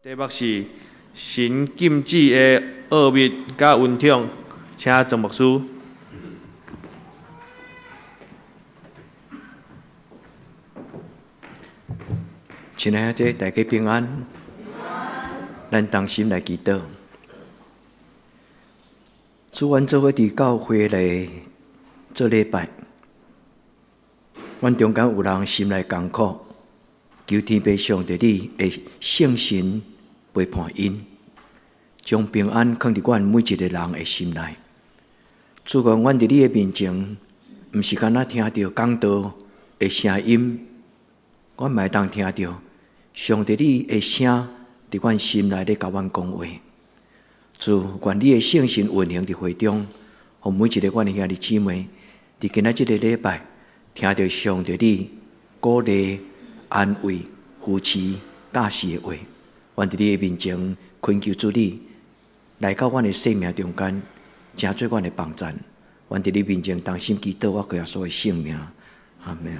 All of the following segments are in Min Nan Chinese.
題目是神禁止的奧秘佮恩寵，請莊牧師。親愛的大家平安，咱同心來祈禱。主，阮做伙佇教會來做禮拜，阮中間有人心內艱苦，求天父上帝你的聖神陪伴𪜶，將平安囥佇阮每一个人的心內。主啊，阮佇你的面前，毋是干焦聽著講道的聲音，阮嘛會當聽著上帝你的聲佇阮心內咧共阮講話。主，願你的聖神運行佇會中，予每一个阮的兄弟姊妹，佇今仔這个禮拜，聽著上帝你鼓勵、安慰、扶持、教示的話。阮佇你的面前懇求主你來到阮的生命中間，成做阮的幫贊。阮佇你面前同心祈禱，我靠耶穌的聖名，阿們。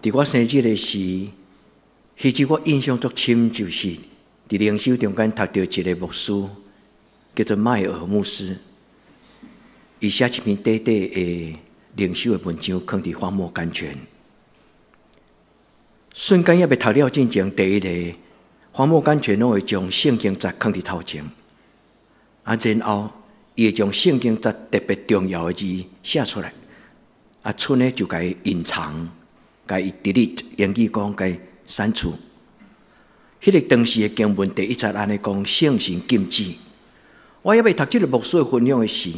佇我生日的時，彼陣我印象足深，就是佇靈修中間讀著一個牧師，叫做邁爾牧師，伊寫一篇短短的靈修的文章，囥佇荒漠甘泉。瞬間猶未讀了進前，第一个荒漠甘泉攏會將聖經節囥佇頭前，然後伊會將聖經節特別重要的字寫出來，賰呢就共伊隱藏，共伊 delete，英語講共伊刪除。彼个當時的經文第一節按呢講，聖神禁止。我猶未讀這个牧師的分享的時，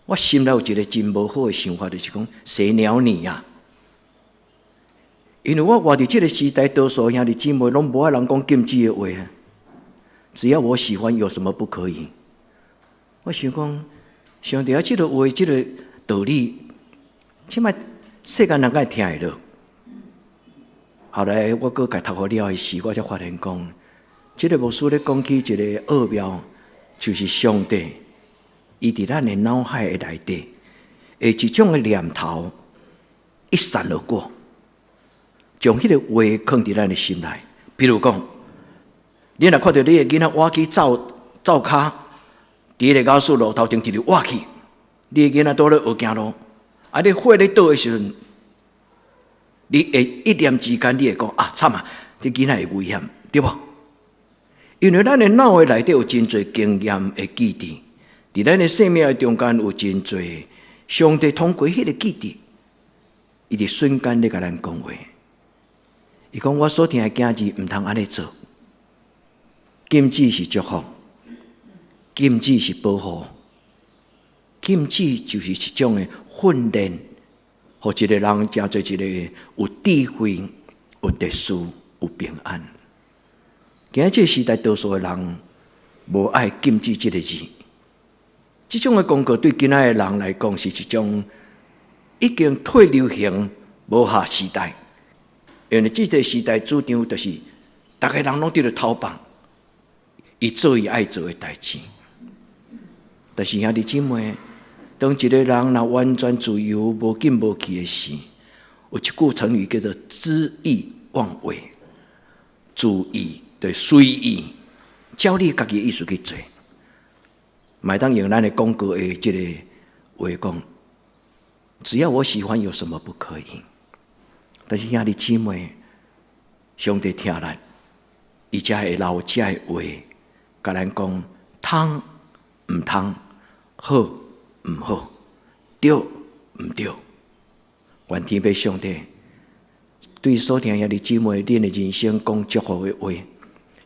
我心內有一个真無好的想法，就是講誰鳥你啊？因為我活佇這个時代，多數兄弟姊妹攏無愛人講禁止的話。只要我喜歡，有什麼不可以？我想講，上帝啊，這个話，這个道理，這擺世間人敢會聽會落？後來我閣共讀予了的時，我才發現講，這个牧師咧講起一个奧妙，就是上帝，伊佇咱的腦海的內底，會一種的念頭一閃而過，將彼个話囥佇咱的心內。比如講，你若看著你的囡仔倚去灶灶跤，佇彼个老鼠爐頭前直直倚去，你的囡仔拄咧學行路，你火咧倒的時陣，你會一念之間，你會講啊，慘啊！這囡仔會危險，對無？因為咱的腦的內底有真濟經驗的記憶，佇咱的生命的中間有真濟上帝通過彼个記憶，伊佇瞬間咧共咱講話。伊講我所疼的囝兒毋通按呢做，禁止是祝福，禁止是保護，禁止就是一種的訓練，予一个人成做一个有智慧、有秩序、有平安。今仔這个時代，多數的人無愛禁止這个字，這種的廣告對今仔的人來講是一種已經退流行、無合時代。因為這个時代主張就是，逐个人攏佇咧偷放，伊做伊愛做的代誌。但是兄弟姊妹，當一个人若完全自由、無禁無忌的時，有一句成語叫做恣意妄為，恣意就是隨意，照你家己的意思去做，嘛會當用咱的廣告的這个話講，只要我喜歡，有什麼不可以？但是兄弟姊妹，上帝疼咱，伊才會留這个話，共咱講通毋通，好毋好，對毋對？願天父上帝對所疼兄弟姊妹，恁的人生講祝福的話，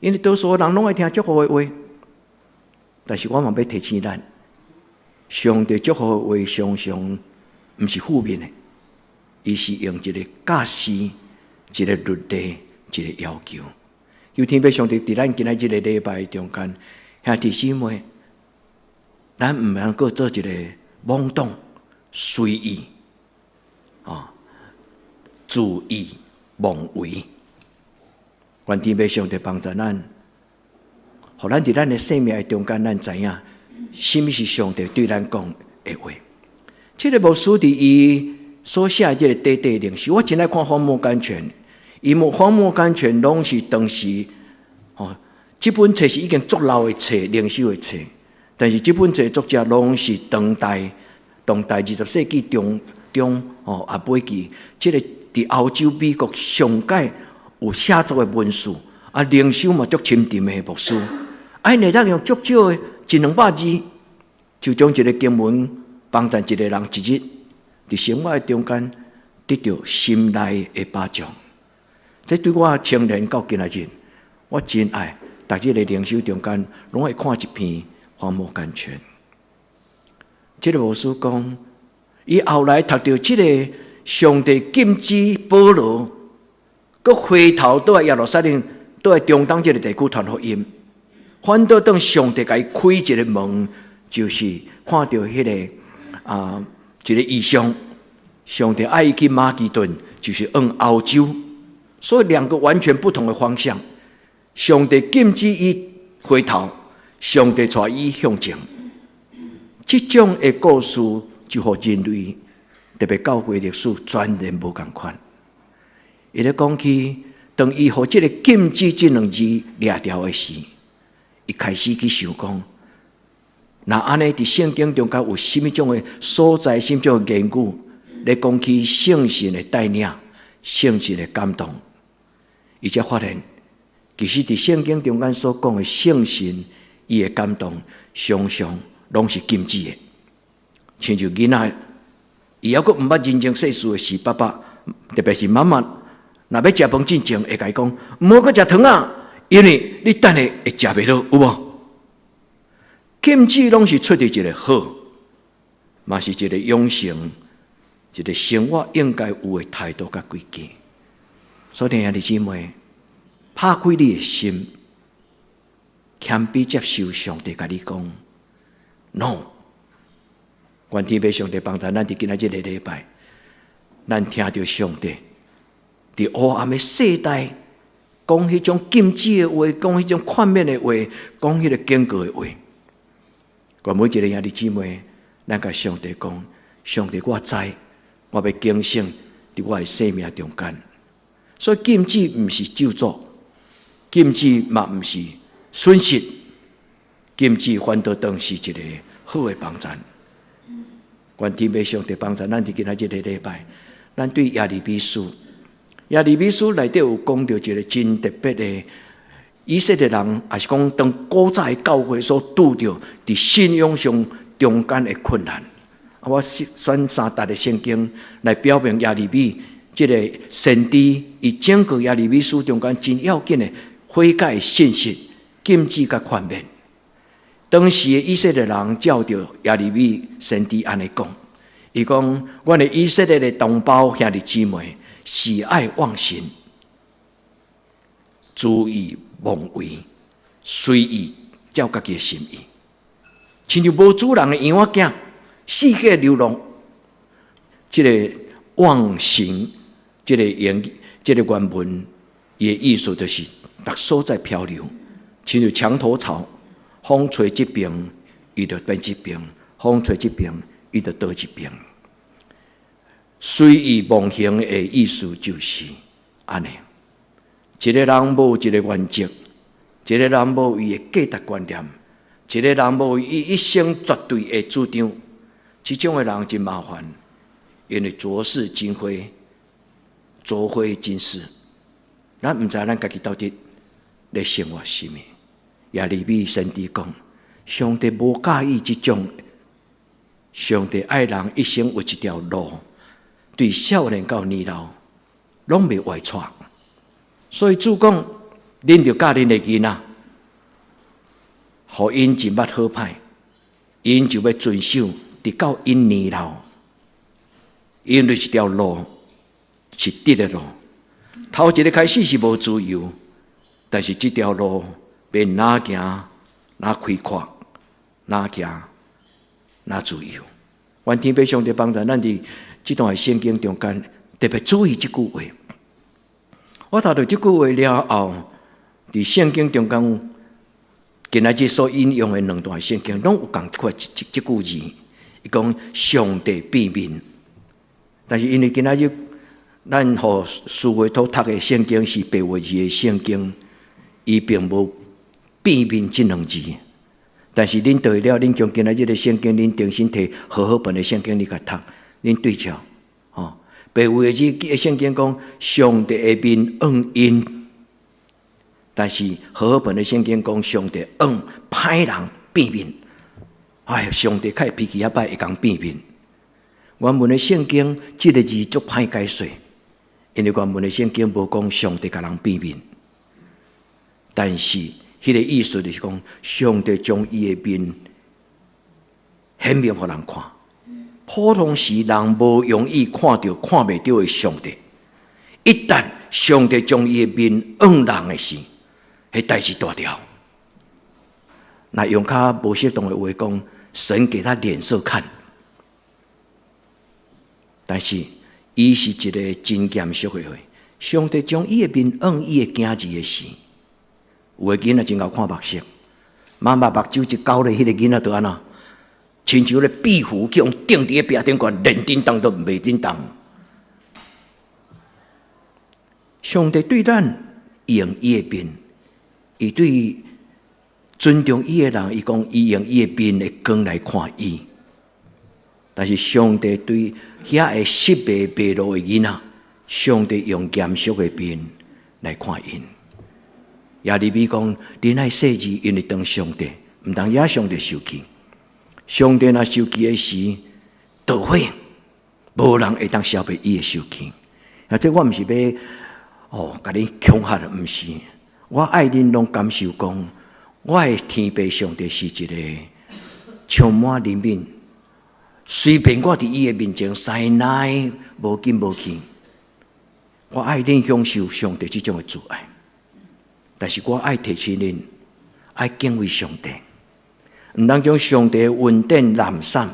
因為多數人攏愛聽祝福的話，但是我嘛欲提醒咱，上帝祝福的話常常毋是負面的。伊是用一个教示、一个律例、一个要求。求天父上帝佇咱今仔這个禮拜中間，兄弟姊妹，咱毋通閣做一个懵懂、隨意、恣意妄為。願天父上帝幫助咱，予咱佇咱的生命的中間，咱知影啥物是上帝對咱講的話。這个牧師佇伊所寫的這个短短靈修，我真愛看荒漠甘泉，因為荒漠甘泉攏是當時吼，這本冊是已經足老的冊，靈修的冊，但是這本冊作者攏是當代當代20世紀中中吼啊尾期，這个佇歐洲、美國上蓋有寫作的文士，啊靈修嘛足深沉的牧師，啊𪜶會當用足少的一兩百字，就將一个經文幫助一个人一日佇生活的中間得著心內的飽足。這對我青年到今仔日，我真愛逐日的靈修中間，攏會看一篇荒漠甘泉。這个牧師講，伊後來讀著這个上帝禁止保羅，閣回頭倒來耶路撒冷，倒來中東這个地區傳福音，反倒當上帝共伊開一个門，就是看著彼个啊一个異象，上帝愛伊去馬其頓，就是往歐洲，所以兩個完全不同的方向。上帝禁止伊回頭，上帝帶伊向前。這種的故事就予人類，特別教會歷史全然無仝款。伊咧講起，當伊予這个禁止這兩字掠著的時，伊開始去想講，若按呢佇聖經中間有啥物種的所在，啥物種的言語，咧講起聖神的帶領、聖神的感動，伊才發現，其實佇聖經中間所講的聖神，伊的感動，常常攏是禁止的。親像囡仔，伊猶閣毋捌人情世事的時，爸爸特別是媽媽，若欲食飯進前，會共伊講，毋好閣食糖仔，因為你等下會食袂落，有無？禁止攏是出佇一个好，嘛是一个養成，一个生活應該有的態度佮規矩。所以兄弟姊妹，拍開你的心，謙卑接受上帝共你講，No。願天父上帝幫助咱佇今仔這个禮拜，咱聽著上帝佇黑暗的世代講彼種禁止的話，講彼種勸勉的話，講彼个警告的話。願每一个兄弟姊妹，咱共上帝講：上帝，我知，我欲警醒佇我的生命中間。所以禁止毋是咒詛，禁止嘛毋是損失，禁止反倒當是一个好的幫贊。願天父上帝幫助咱佇今仔這个禮拜，咱對耶利米書，耶利米書內底有講著一个真特別的以色列人，抑是講當古早的教會所拄著佇信仰上中間的困難。啊，我選三節的聖經來表明耶利米這个先知，伊整個耶利米書中間真要緊的悔改信息、禁止佮勸勉。當時的以色列人照著耶利米先知按呢講，伊講：阮的以色列的同胞兄弟姊妹，是愛妄神，恣意妄為，隨意照家己的心意，親像無主人的羊仔囝，四界流浪。這个妄神，這个言，這个原文，伊的意思就是逐所在漂流，親像牆頭草。風吹這邊，伊就變這邊；風吹這邊，伊就倒這邊。隨意妄行的意思就是按呢。一个人無一个原則，一个人無伊的價值觀念，一个人無伊一生絕對的主張，這種的人真麻煩，因為浊是今非，濁非今是。咱毋知咱家己到底咧生活啥物。耶利米先知講，上帝無佮意這種，上帝愛人一生有一條路，對少年到年老，攏袂歪趖。所以主講，恁著教恁的囡仔，予𪜶認捌好歹，𪜶就欲遵守，直到𪜶年老。因為這條路是直的路，頭一个開始是無自由，但是這條路欲若行若開闊，若行若自由。願天父上帝幫助咱佇這段聖經中間特別注意這句話。我讀著這句話了後，佇聖經中間，今仔日所引用的兩段聖經，攏有仝款這句字。伊講上帝變面，但是因為今仔日咱予思維土讀的聖經是白話字的聖經，伊並無變面這兩字。但是恁對了，恁將今仔日的聖經，恁重新提和合本的聖經，你共讀，恁對照，吼，白話字的聖經講上帝的面向𪜶，但是和合本的聖經講上帝向歹人變面。哎，上帝較會脾氣較歹，會共變面。原文的聖經這个字足歹解說，因為原文的聖經無講上帝共人變面，但是彼个意思就是講，上帝將伊的面顯明予人看。普通時人無容易看著、看袂著的上帝，一旦上帝將伊的面向人的時，彼代誌大條。若用較無適當的話講，神給他臉色看，但是伊是一个真嚴肅的話。上帝將伊的面向伊的囝兒的時，有的囡仔真𠢕看目色，媽媽目睭一交咧，彼个囡仔就按怎，親像咧壁虎去予釘佇咧壁頂懸，連振動都袂振動。上帝對咱用伊的面，伊對尊重伊的人，伊講伊用伊的面的光來看伊。但是上帝對遐個失迷迷路的囡仔，上帝用嚴肅的面來看𪜶。耶利米講：恁愛細膩，因為當上帝，毋通惹上帝受氣。上帝若受氣的時，就會無人會當消滅伊的受氣。啊，這我毋是欲哦，共你恐嚇，毋是。我愛恁攏感受講，我的天父上帝是一個充滿憐憫，隨便我佇伊的面前使奶無緊無去，我愛恁享受上帝這種的慈愛。但是我愛提醒恁，愛敬畏上帝，毋通將上帝的恩典濫散，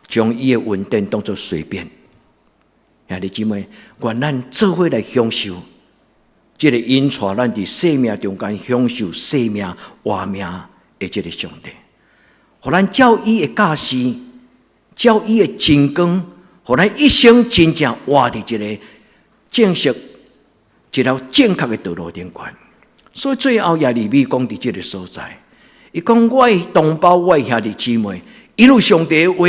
將伊的恩典當作隨便。兄弟姊妹，願咱做伙來享受這个引帶咱佇生命中間享受生命活命的這个上帝，予咱照伊的教示，照伊的真光，予咱一生真正活佇一個正式、一條正確的道路頂懸。所以最後耶利米講佇這个所在，伊講我的同胞、我的兄弟姊妹，𪜶有上帝的話。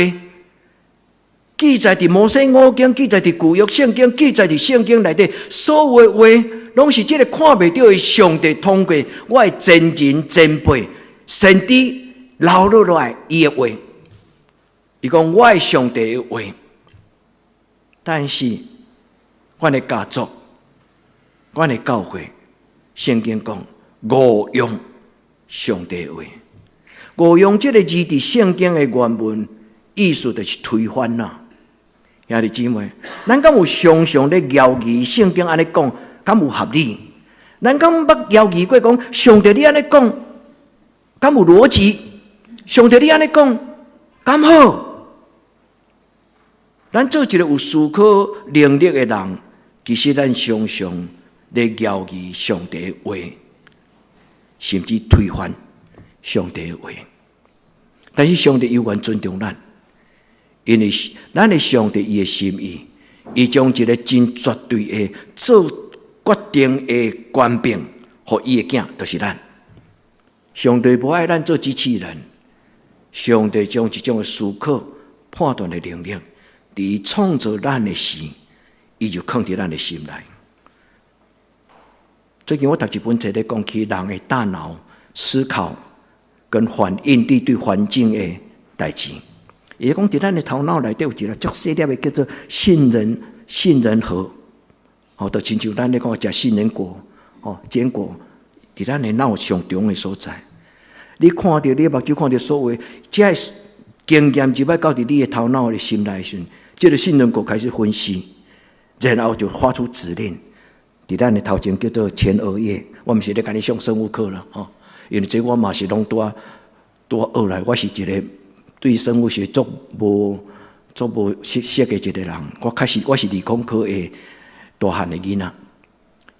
記載佇摩西五經，記載佇舊約聖經，記載佇聖經內底，所有的話，攏是這個看袂著的上帝通過我的先人前輩先知留落來伊的話。伊講我的上帝的話，但是阮的家族、阮的教會，聖經講誤用上帝的話，誤用這个字佇聖經的原文意思就是推翻啦。兄弟姊妹，咱敢有常常咧猶疑聖經按呢講，敢有合理？咱敢捌猶疑過講上帝你按呢講，敢有邏輯？上帝你按呢講，敢好？咱做一个有思考能力的人，其實咱常常咧猶疑上帝的話，甚至推翻上帝的話。但是上帝猶原尊重咱。因為咱的上帝伊的心意，伊將一个真絕對的做決定的權柄，予伊的囝，就是咱。上帝無愛咱做機器人，上帝將這種的思考判斷的能力，佇伊創造咱的時，伊就囥佇咱的心內。最近我讀一本冊咧講起人的大腦思考跟反應力對環境的代誌。伊講，佇咱的頭腦內底有一个足細粒的叫做杏仁杏仁核，吼，就親像咱咧講食杏仁果，吼，堅果，佇咱的腦上中的所在。你看著你的目睭看著所有這个經驗入來到佇你的頭腦的心內時，這个杏仁果開始分析，然後就發出指令，佇咱的頭前叫做前額葉。我毋是咧共你上生物課啦，吼，因為這我嘛是攏拄仔拄仔學來，我是一个對生物學足無足無熟悉的一個人，我確實我是理工科的大漢的囡仔。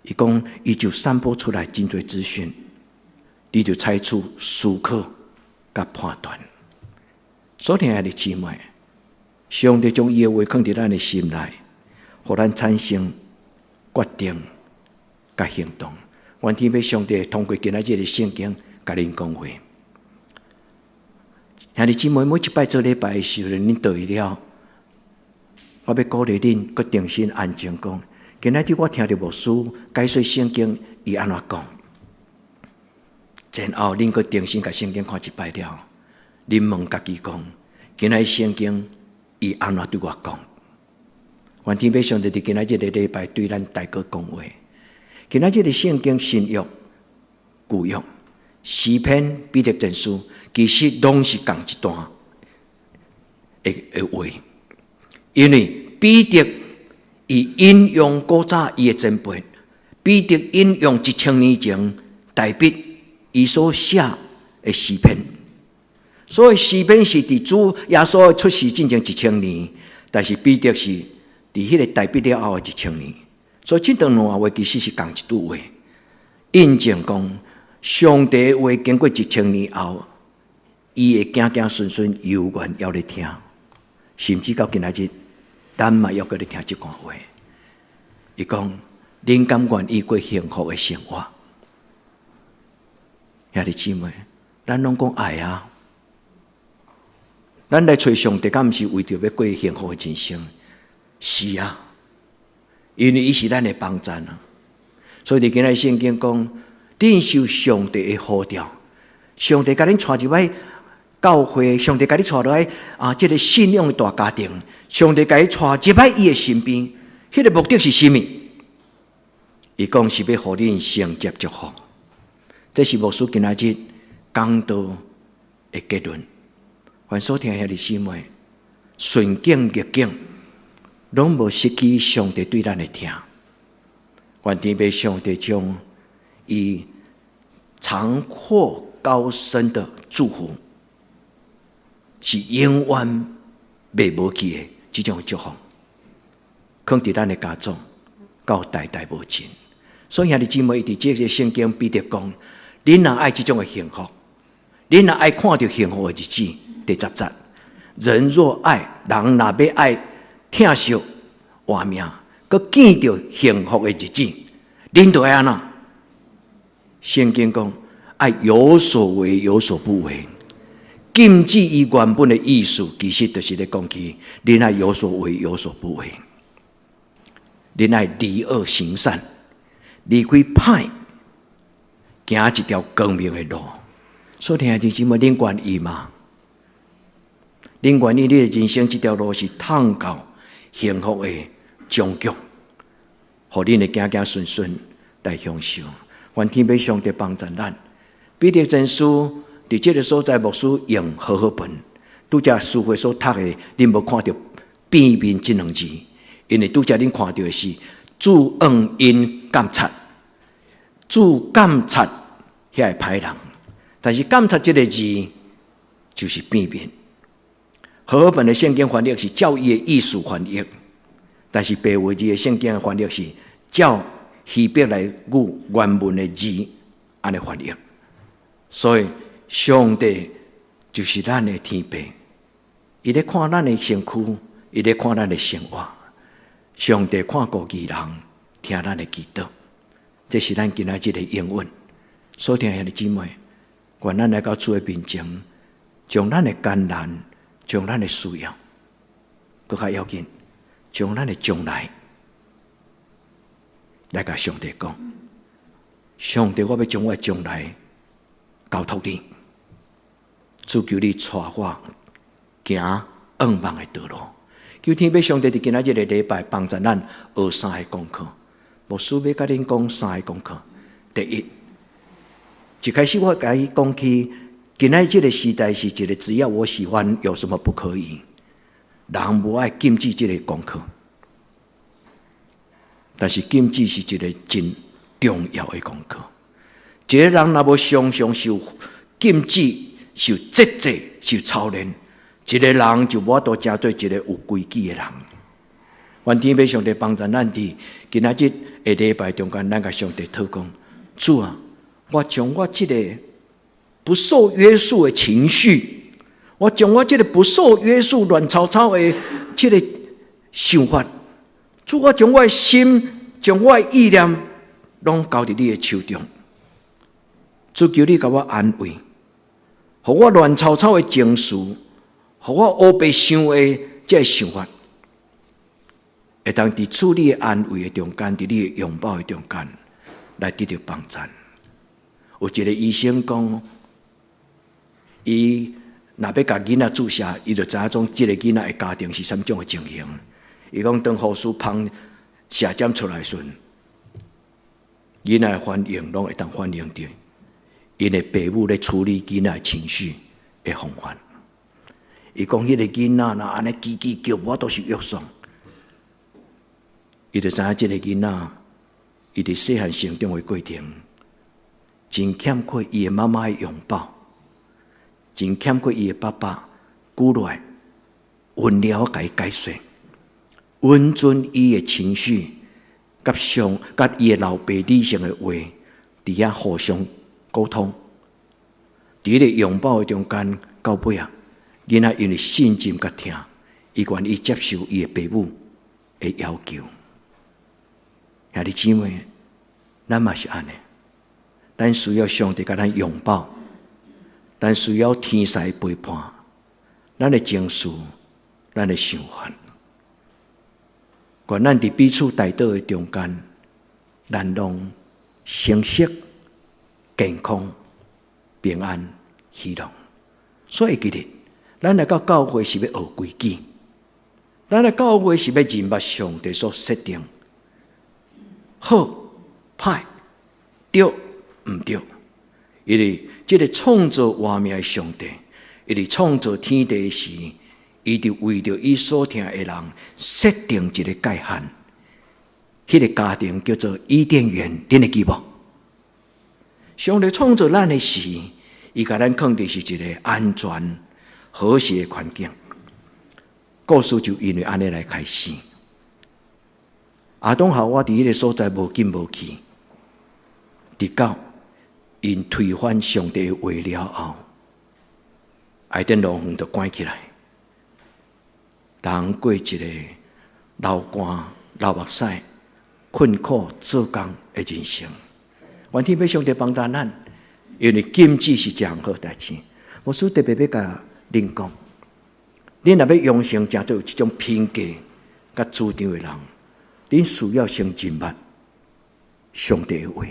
伊講，伊就散播出來真濟資訊，你就採取思考佮判斷。所聽的姊妹，上帝將伊的話囥佇咱的心內，予咱產生決定佮行動。願天父上帝通過今仔日的聖經，共恁講話。兄弟姊妹，每一擺做禮拜的時陣，恁倒去了，我欲鼓勵恁，閣重新安靜講。今仔日我聽著牧師解說聖經，伊按怎講？然後恁閣重新共聖經看一擺了，恁問家己講：今仔日聖經伊按怎對我講？願天父上帝佇今仔日的禮拜對咱大家講話。今仔日的聖經新約、舊約、詩篇、彼得前書，其實攏是仝一段的話，因為彼得伊引用古早伊的前輩，彼得引用1000年前大衛伊所寫的詩篇，所以詩篇是佇主耶穌出世進前一千年，但是彼得是佇彼個大衛了後的一千年，所以這段兩話其實是仝一句話，印證講上帝話經過一千年後，伊的子子孫孫猶原猶咧聽，甚至到今仔日，咱嘛猶閣咧聽這段話。伊講：恁敢願意過幸福的生活？兄弟姊妹，咱攏講愛啊！咱來揣上帝，敢毋是為著欲過幸福的人生？是啊，因為伊是咱的幫贊啊。所以佇今仔聖經講，恁受上帝的呼召，上帝共恁帶入來教會，上帝共你帶入來啊，這個信仰的大家庭，上帝共你帶入來伊的身邊，彼個目的是啥物？伊講是欲予恁承接祝福。這是牧師今仔日講道的結論。願所聽兄弟姊妹，順境逆境，攏無失去上帝對咱的疼。願天父上帝將伊長闊高深的祝福，是永遠袂無去的這種祝福，囥佇咱的家族，到代代無盡。所以兄弟姊妹，伊佇這個聖經彼得講：恁若愛這種的幸福，恁若愛看著幸福的日子，第十節，人若愛，人若欲愛疼惜活命，閣見著幸福的日子，恁著愛按怎？聖經講愛有所為，有所不為。禁止伊原本的意思，其實就是咧講起，恁愛有所為，有所不為。恁愛離惡行善，離開歹，行一條光明的路。所以兄弟姊妹，恁願意嗎？恁願意你的人生這條路是通到幸福的終局，予恁的子子孫孫來享受。願天父上帝幫助咱。彼得前書佇這個所在，牧師用和合本，拄才書會所讀的，恁無看著變面這兩字，因為拄才恁看著的是主恩因監察，主監察遐个歹人，但是監察這個字就是變面。和合本的聖經翻譯是照伊的意思翻譯，但是白話字的聖經的翻譯是照希伯來語原文的字按呢翻譯。所以上帝就是咱的天父，伊咧看咱的身軀，伊咧看咱的生活。上帝看顧義人，聽咱的祈禱，這是咱今仔日的應允。所聽兄弟姊妹，願咱來到主的面前，將咱的艱難，將咱的需要，閣較要緊，將咱的將來來共上帝講。上帝，我欲將我的將來交託你，主求你帶我行向望的道路。求天父上帝佇今仔日的禮拜幫助咱學三个功課。牧師欲共恁講三个功課。第一，一開始我共你講起，今仔日這個時代是一個只要我喜歡，有什麼不可以？人無愛禁止這個功課，但是禁止是一個真重要的功課。一個人若無常常受禁止、受節制、受操練，一個人就無法度成做一個有規矩的人。願天父上帝幫助咱佇今仔日的禮拜中間，咱共上帝禱講：主啊，我將我這個不受約束的情緒，我將我這个不受約束、亂糟糟的這个想法，主，我將我的心、將我的意念，攏交佇你的手中。主，求你共我安慰，予我亂糟糟的情緒，予我烏白想的這个想法，會當佇主你的安慰的中間，佇你的擁抱的中間，來得著幫贊。有一个醫生講，伊若欲共囡仔注射，伊就知影講這个囡仔的家庭是啥物種的情形。伊講當護士芳射針出來時陣，囡仔的反應攏會當反映著𪜶的爸母咧處理囡仔的情緒的方法。伊講彼个囡仔若按呢吱吱叫，無法度受約束，伊就知影這个囡仔，伊佇細漢成長的過程，真欠缺伊的媽媽的擁抱，真欠缺伊的爸爸鼓勵、溫柔共伊解說，穩準伊的情緒，佮上佮伊的老爸理性的話，佇遐互相溝通，佇彼個擁抱的中間，到尾啊，囡仔因為信任佮疼，伊願意接受伊的爸母的要求。兄弟姊妹，咱嘛是按呢，咱需要上帝共咱擁抱，咱需要天使陪伴，咱的情緒，咱的想法。願咱佇彼此代禱的中間，咱攏誠實、健康、平安、喜樂。所以記得，咱來到教會是欲學規矩，咱來教會是欲認捌上帝所設定好、歹、對、毋對。因為這个創造活命的上帝，伊佇創造天地時，伊就為著伊所疼的人設定一个界限。彼个家庭叫做伊甸園，恁會記無？上帝創造咱的時，伊共咱囥佇是一个安全、和諧的環境。故事就因為按呢來開始。亞當夏娃佇彼个所在無進無去，直到𪜶推翻上帝的話了後，伊甸樂園就關起來，人過一个流汗、流目屎、困苦做工的人生。願天父上帝幫助咱，因為禁止是一項好代誌。牧師特別欲共恁講，恁若欲養成誠做有這種品格佮主張的人，恁需要先認捌上帝的話。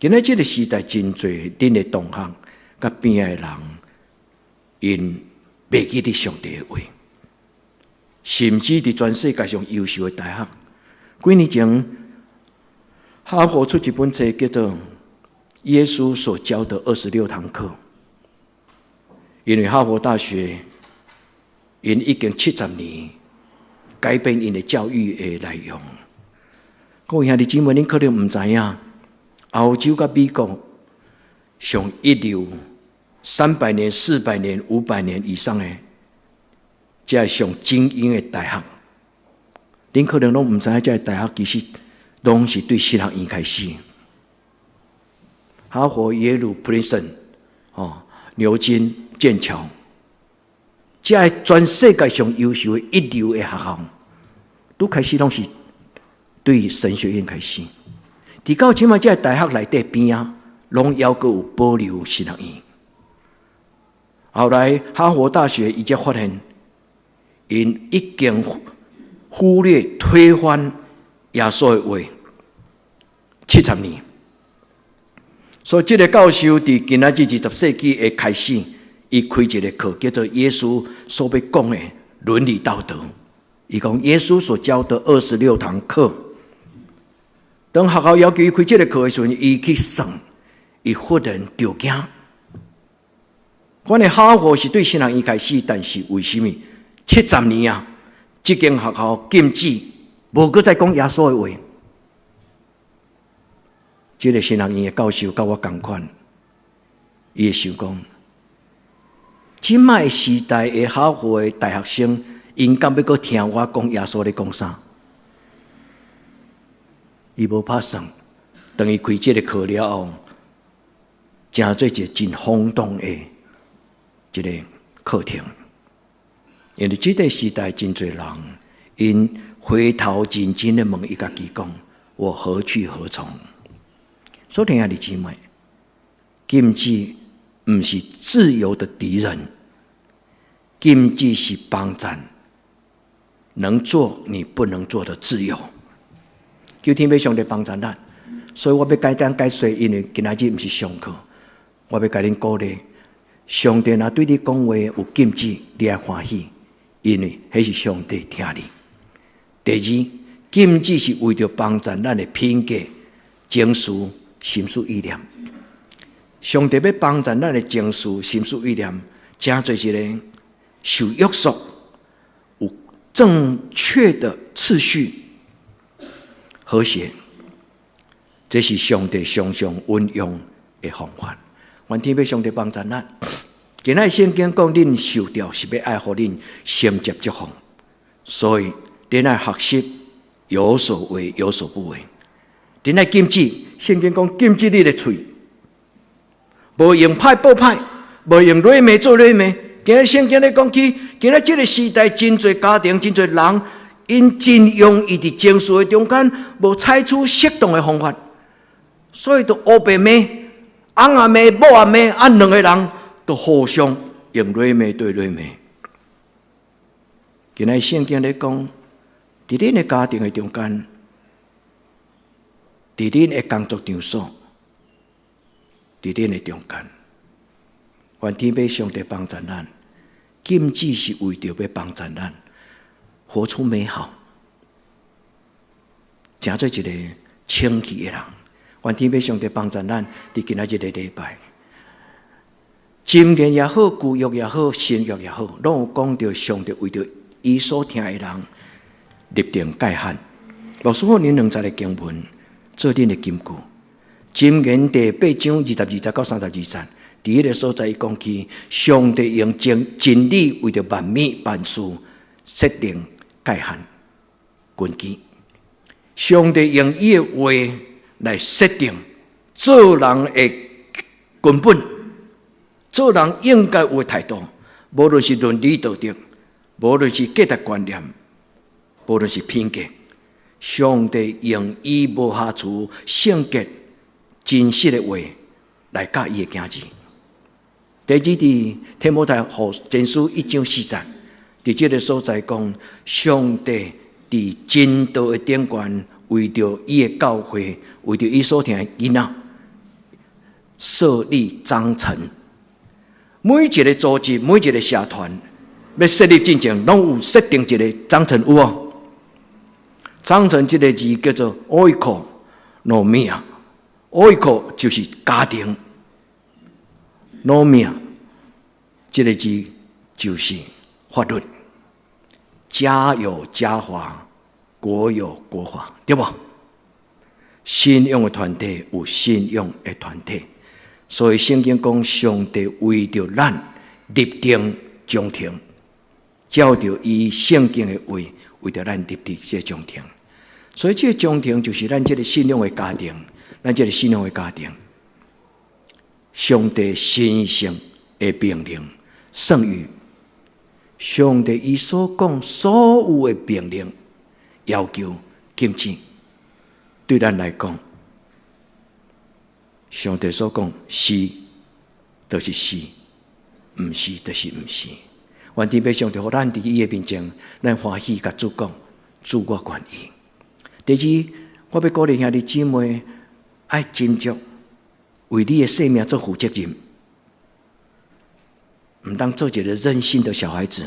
今仔這个時代真濟恁的同學佮邊仔的人，𪜶袂記得上帝的話，甚至佇全世界上優秀的大學，幾年前哈佛出一本冊叫做《耶穌所教的26堂課》，因為哈佛大學𪜶已經70年改變𪜶的教育的內容。各位兄弟姊妹，恁可能毋知影，歐洲佮美國上一流300年、400年、500年以上的，這上精英的大學，恁可能攏毋知影，這个大學其實攏是對神學院開始。哈佛、耶魯、普林斯頓、哦，牛津、劍橋，這个全世界上優秀的一流的學校，都開始攏是對神學院開始。直到這擺，這个大學內底邊仔，攏猶閣有保留神學院。後來哈佛大學伊才發現，𪜶已經忽略推翻耶穌的話70年。所以這个教授佇今仔日20世紀的開始，伊開一个課叫做耶穌所欲講的倫理道德。伊講耶穌所教的26堂課。當學校要求伊開這个課的時陣，伊去算，伊忽然著驚。原來哈佛是對神學院開始，但是為什麼七十年啊？這間學校禁止無閣再講耶穌的話。這个神學院的教授佮我仝款，伊會想講，這擺時代的哈佛的大學生，𪜶敢欲閣聽我講耶穌咧講啥？伊無拍算，當伊開這个課了後，成做一个真轟動的一个課程。因為這個時代真濟人，𪜶回頭認真的問伊家己講：我何去何從？所以兄弟姊妹，禁止毋是自由的敵人，禁止是幫贊能做你不能做的自由。求天父上帝幫贊咱，所以我欲簡單解說，因為今仔日毋是上課，我欲共恁鼓勵。上帝若對你講話有禁止，你愛歡喜，因為彼是上帝疼你。第二，禁止是為著幫贊咱的品格、情緒、心思意念。上帝欲幫贊咱的情緒、心思意念，成做一個受約束、有正確的次序、和諧，這是上帝常常運用的方法。願天父上帝幫贊咱。今仔聖經講，恁受召是欲愛予恁承接祝福，所以恁愛學習有所為有所不為。恁愛禁止，聖經講禁止你的喙，無用歹報歹，無用螺罵做螺罵。今仔聖經咧講起，今仔這個時代真濟家庭，真濟人，𪜶真容易佇情緒的中間，無採取適當的方法，所以就烏白罵，翁也罵，某也罵，啊，兩個人都互相用螺罵對螺罵。今仔聖經咧講，佇恁的家庭的中間，佇恁的工作場所，佇恁的中間，願天父上帝幫贊咱，禁止是為著欲幫贊咱，活出美好，成做一個清氣的人。願天父上帝幫贊咱，佇今仔日個禮拜，箴言也好，舊約也好，新約也好，攏有講著上帝為著伊所疼的人立定界限。牧師予恁兩節的經文做恁的金句。箴言第八章22節到32節，佇彼個所在伊講起，上帝用真真理為著萬物萬事設定界限根基。上帝用伊的話來設定做人的根本，做人應該有的態度，無論是倫理道德，無論是價值觀念，無論是品格，上帝用伊無瑕疵、聖潔、真實的話來教伊的囝兒。第二，佇提摩太後前書一章四節，佇這個所在講，上帝佇真道的頂懸，為著伊的教會，為著伊所疼的囡仔，設立章程。每一個組織，每一個社團，欲設立進前，攏有設定一個章程，有無？章程這個字叫做 oikonomia，oiko 就是家庭，nomia 這個字就是法律。家有家法，國有國法，對無？信仰的團體有信仰的團體，所以聖經講，上帝為著咱立定章程，照著伊聖經的話，為著咱立定這個章程。所以這個章程就是咱這個信仰的家庭，咱這個信仰的家庭，上帝神聖的命令、聖諭，上帝伊所講所有的命令、要求、禁止，對咱來講，上帝所講是，就是是；毋是，就是毋是。願天父上帝予咱佇伊的面前，咱歡喜共主講，主我願意。第二，我欲鼓勵兄弟姊妹愛斟酌為你的生命做負責任，毋通做一個任性的小孩子。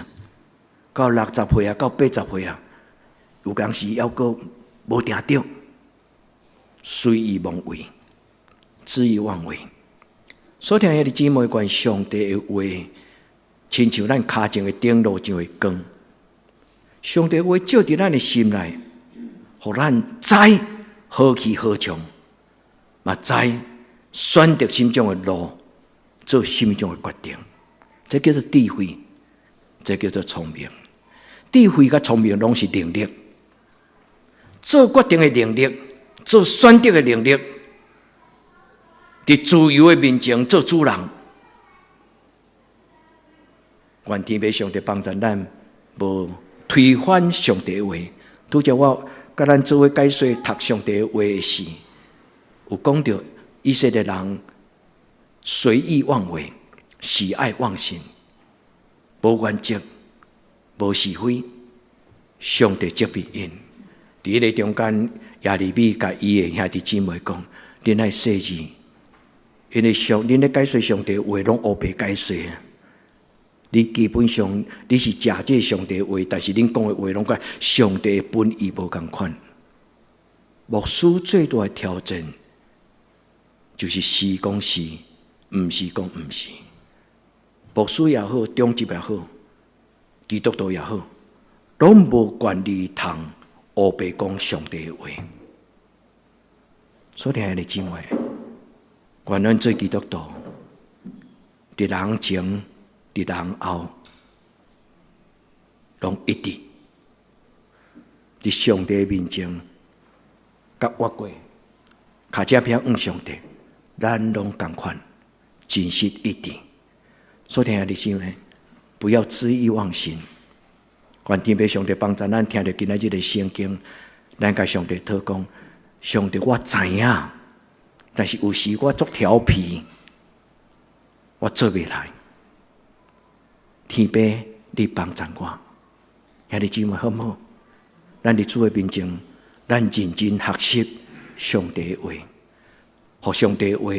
到60歲啊，到80歲啊，有當時猶閣無定著，隨意妄為，恣意妄為。所以兄弟姊妹，願上帝的話，親像咱跤前的燈路上的光。上帝話照佇咱的心內，予咱知何去何從，嘛知選擇啥物種的路，做啥物種的決定。這叫做智慧，這叫做聰明。智慧佮聰明攏是能力，做決定的能力，做選擇的能力，佇自由的面前做主人。願天父上帝幫助咱，無推翻上帝話。拄才我佮咱做伙解說讀上帝話的時，有講著以色列人隨意妄為，喜愛妄心，無原則，無是非，上帝責備𪜶。佇彼个中間，耶利米共伊的兄弟姊妹講：恁愛細膩，因為上恁咧解說上帝話，攏烏白解說啊！你基本上你是食這上帝話，但是恁講的話攏佮上帝本意無仝款。牧師最大的挑戰，就是是講是，毋是講毋是。牧師也好，長執也好，基督徒也好，攏無權利通烏白講上帝的話。所以兄弟姊妹，願咱做基督徒，佇人前，佇人後，攏一致。佇上帝面前，佮越過，跤脊偏向上帝，咱攏仝款，真實一致。所以兄弟姊妹，不要恣意妄行。願天父上帝幫助咱，聽著今仔日的聖經，咱共上帝禱講：上帝，我知影，但是有時我足調皮，我做袂來。天父，你幫助我，兄弟姊妹好毋好？咱佇主的面前，咱認真學習上帝的話，予上帝的話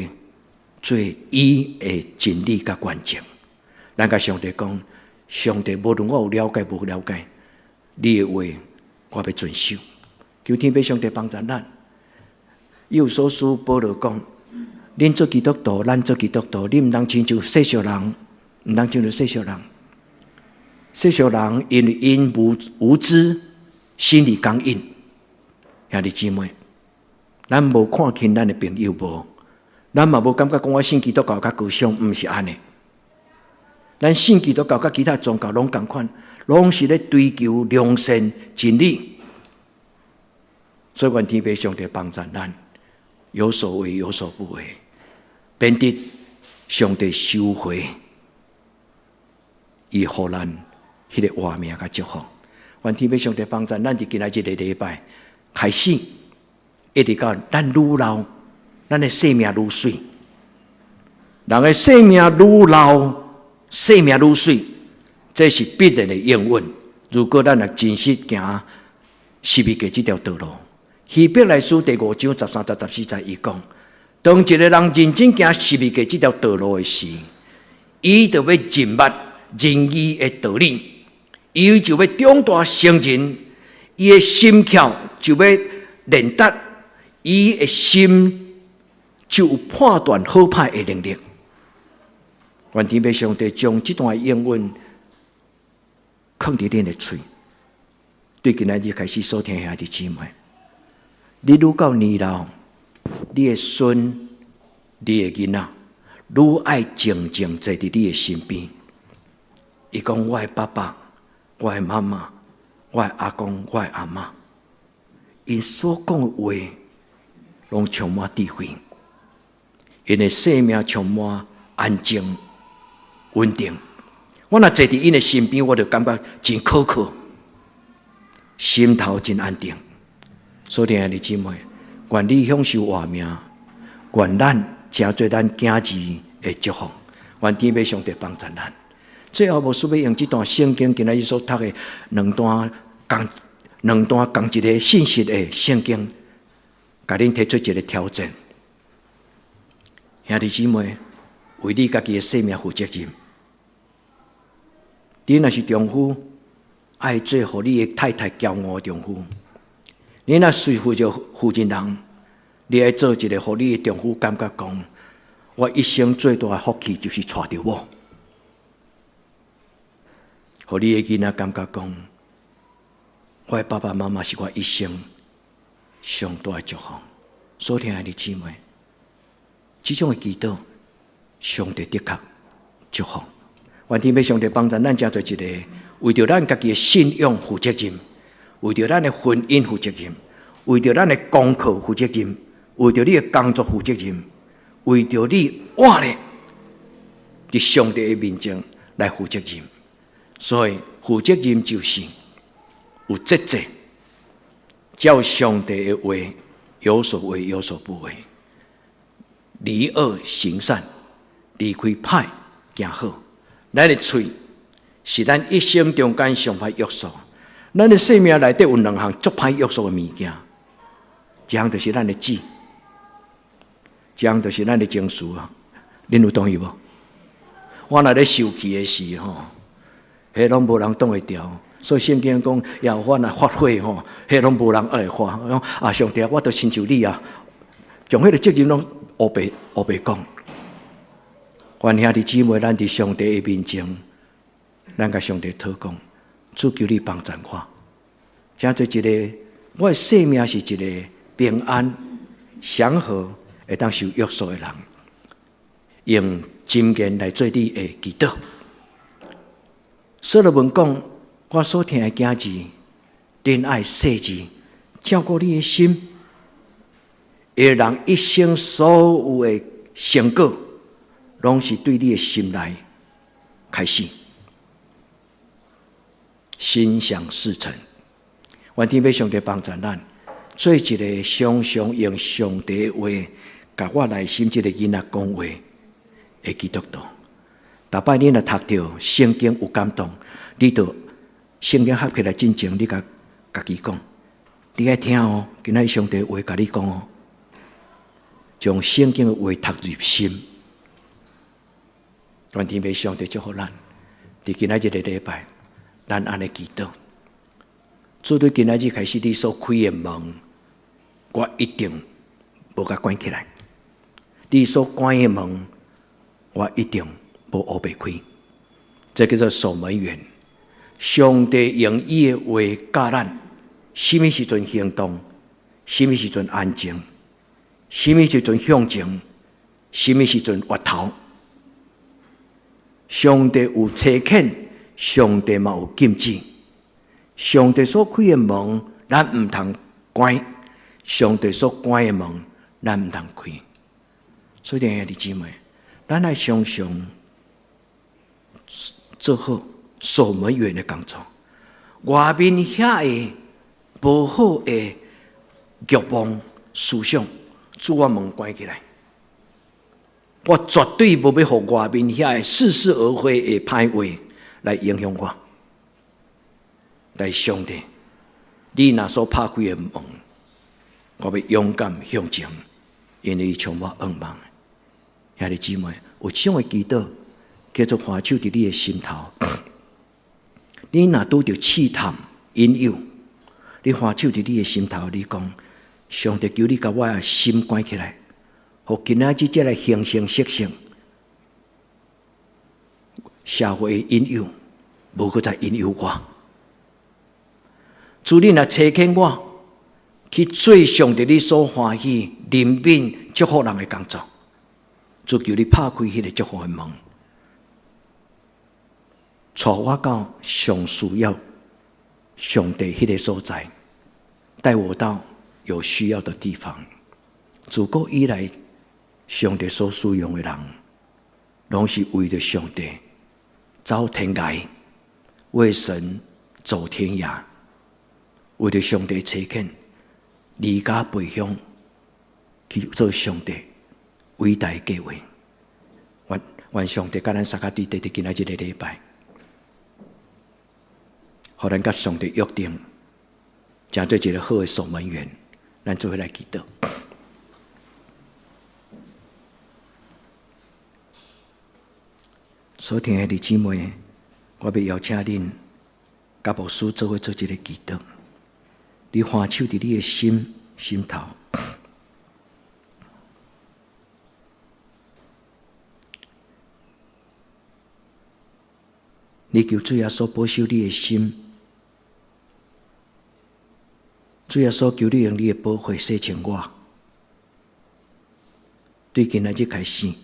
做伊的真理佮原則。咱共上帝講：上帝，無論我有了解無了解，你的話我欲遵守。求天父上帝幫助咱。以弗所書保羅講：恁做基督徒，咱做基督徒，你毋通親像世俗人，毋通親像世俗人。世俗人因為𪜶無知，心裡剛硬。兄弟姊妹，咱無看輕咱的朋友無，咱嘛無感覺講我信基督教較高尚，毋是按呢。咱信基督教佮其他宗教攏仝款，攏是咧追求良善真理。所以願天父上帝幫助咱，有所為有所不為，免得上帝收回，伊予咱彼个活命佮祝福。願天父上帝幫助咱，佇今仔這个禮拜開始，一直到咱愈老，咱的生命愈媠。人的生命愈老，生命愈媠，這是必然的應允。如果咱若真實行十字架這條道路，希伯來書第五章十三節十四節，伊講：當一個人認真行十字架這條道路的時，伊就欲認捌仁義的道理，伊就欲長大成人，伊的心竅就欲練達，伊的心就有判斷好歹的能力。願天父上帝將這段應允囥佇恁的喙，對今仔日開始所聽兄弟姊妹，你愈到年老，你的孫、你的囡仔，愈愛靜靜坐佇你的身邊。伊講：我的爸爸、我的媽媽、我的阿公、我的阿嬤，𪜶所講的話，攏充滿智慧，𪜶的生命充滿安靜、穩定。我若坐佇𪜶的身邊，我就感覺真可靠，心頭真安定。所以兄弟姊妹，願你享受活命，願咱成做咱囝兒的祝福，願天父上帝幫助咱。最後，牧師欲用這段聖經，今仔日所讀的兩段仝兩段仝一个信息的聖經，共恁提出一个挑戰。兄弟姊妹，為你家己的生命負責任。你若是丈夫，愛做予你的太太驕傲的丈夫；你若是負責人，你愛做一个予你的丈夫感覺講，我一生最大的福氣就是娶著某。予你的囡仔感覺講，我的爸爸媽媽是我一生上大的祝福。所疼愛的姊妹，這種的祈禱，上帝的確祝福。願天父上帝幫助咱，成做一个為著咱家己的信仰負責任，為著咱的婚姻負責任，為著咱的功課負責任，為著你的工作負責任，為著你活咧佇上帝的面前來負責任。所以負責任就是有節制，照上帝的話有所為有所不為，離惡行善，離開歹行好。咱的喙是咱一生中間上歹約束。咱的生命內底有兩項足歹約束的物件，一項就是咱的舌，一項就是咱的情緒啊。恁有同意無？我若咧受氣的時吼，彼攏無人擋會牢。所以聖經講，耶和華若發火吼，彼攏無人會發。講啊，上帝，我都親像你啊，將彼个責任攏烏白烏白講。願兄弟姊妹，咱佇上帝的面前，咱共上帝禱告，主求你幫贊我，成做一个我的生命是一个平安、祥和、會當受約束的人，用箴言來做你的祈禱。所羅門講，我所疼的囝兒，恁愛細緻照顧你的心，一个人一生所有的成果，攏是對你的心內開始，心想事成。願天父上帝幫助咱，做一个常常用上帝的話，共我內心這个囡仔講話的基督徒。逐擺你若讀著聖經有感動，你就聖經合起來進前，你共家己講，你愛聽哦，今仔日上帝話共你講哦，將聖經的話讀入心。願天父上帝祝福咱，佇今仔日這个禮拜，咱按呢祈禱。主對今仔日開始，你所開的門，我一定無共關起來；你所關的門，我一定無烏白開。這叫做守門員。上帝用伊的話教咱，啥物時陣行動，啥物時陣安靜，啥物時陣向前，啥物時陣回頭。上帝有差遣，上帝嘛有禁止。上帝所開的門，咱毋通關；上帝所關的門，咱毋通開。所以，兄弟姊妹，咱愛常常做好守門員的工作。外面遐个無好的欲望思想，主我門關起來。我絕對無欲予外面遐个似是而非的歹話來影響我。但上帝，你若所拍開的門，我欲勇敢向前，因為伊充滿向望。兄弟姊妹，有這種的祈禱，叫做看守佇你的心頭。你若拄著試探引誘，你看守佇你的心頭，你講上帝求你共我的心關起來，予今仔日這个形形色色社會的引誘，無閣再引誘我。主你若差遣我去做上帝你所歡喜、憐憫、祝福人的工作，主求你拍開彼个祝福的門，帶我到上需要上帝彼个所在，帶我到有需要的地方。自古以來，上帝所使用的人，攏是為著上帝走天涯，為神走天涯。為著上帝差遣，離家背鄉去做上帝偉大計劃。願願上帝佮咱相佮佇佇今仔這个禮拜，予咱佮上帝約定，成做一个好的守門員。咱做伙來祈禱。所聽的弟姊妹，我欲邀請恁佮牧師做伙做這个祈禱。你看守佇你的心心頭，你求主耶穌保守你的心，主耶穌求你用你的寶血洗淨我。對今仔日開始，予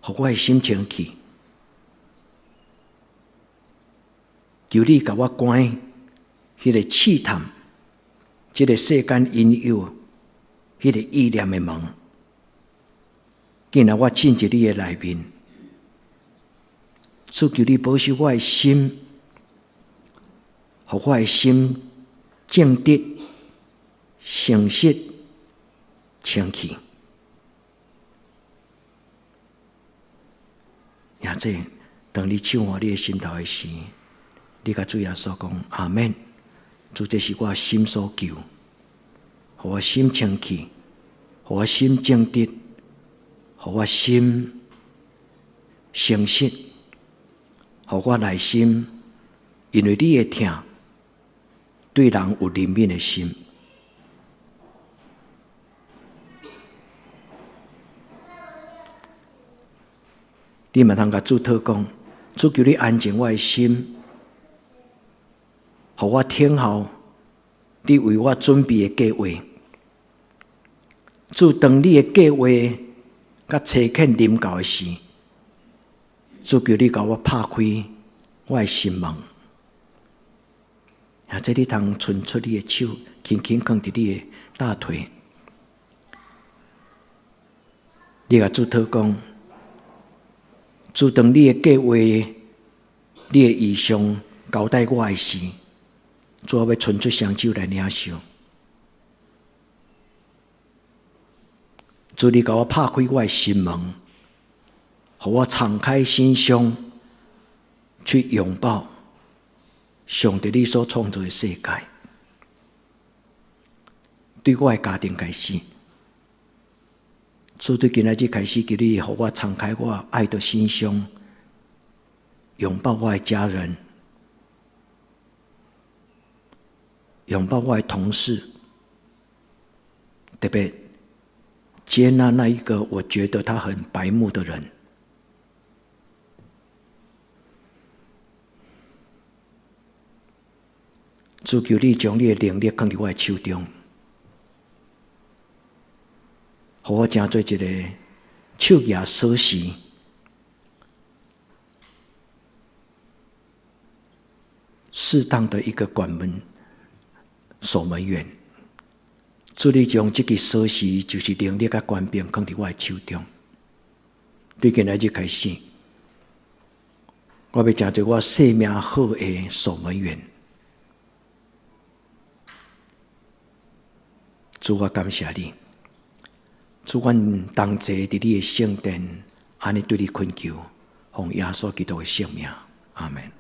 我的心清氣，求你共我關彼个試探，這个世間引誘，彼个意念的門。既然我進入你的內面，主，求你保守我的心，予我的心正直、誠實、清氣。也這，當你手按你的心頭的時，你共主耶穌講阿們。主，這是我心所求，予我心清氣，予我心正直，予我心誠實，予我內心因為你的疼，對人有憐憫的心。你嘛通共主禱講，主，求你安靜我的心，予我聽候你為我準備的計劃。主，當你的計劃佮差遣臨到的時，主，求你共我拍開我的心門，或者你通伸出你的手，輕輕囥佇你的大腿，你共主禱講，主，當你的計劃、你的異象交代我的時，主，我欲伸出雙手來領受。主，你共我拍開我的心門，予我敞開心胸，去擁抱上帝你所創造的世界。對我的家庭開始，主，對今仔日開始，求你予我敞開我愛的心胸，擁抱我的家人，擁抱我的同事，特別接納那一個我覺得他很白目的人。主，求你將你的能力放佇我的手中，予我成做一個手舉鎖匙，適當的一個管門守門員。主，你將這个鎖匙，就是能力佮權柄，放佇我的手中。對今仔日開始，我欲成做我生命好的守門員。主，我感謝你。主，阮同齊佇你的聖殿，按呢對你懇求，奉耶穌基督的聖名，阿們。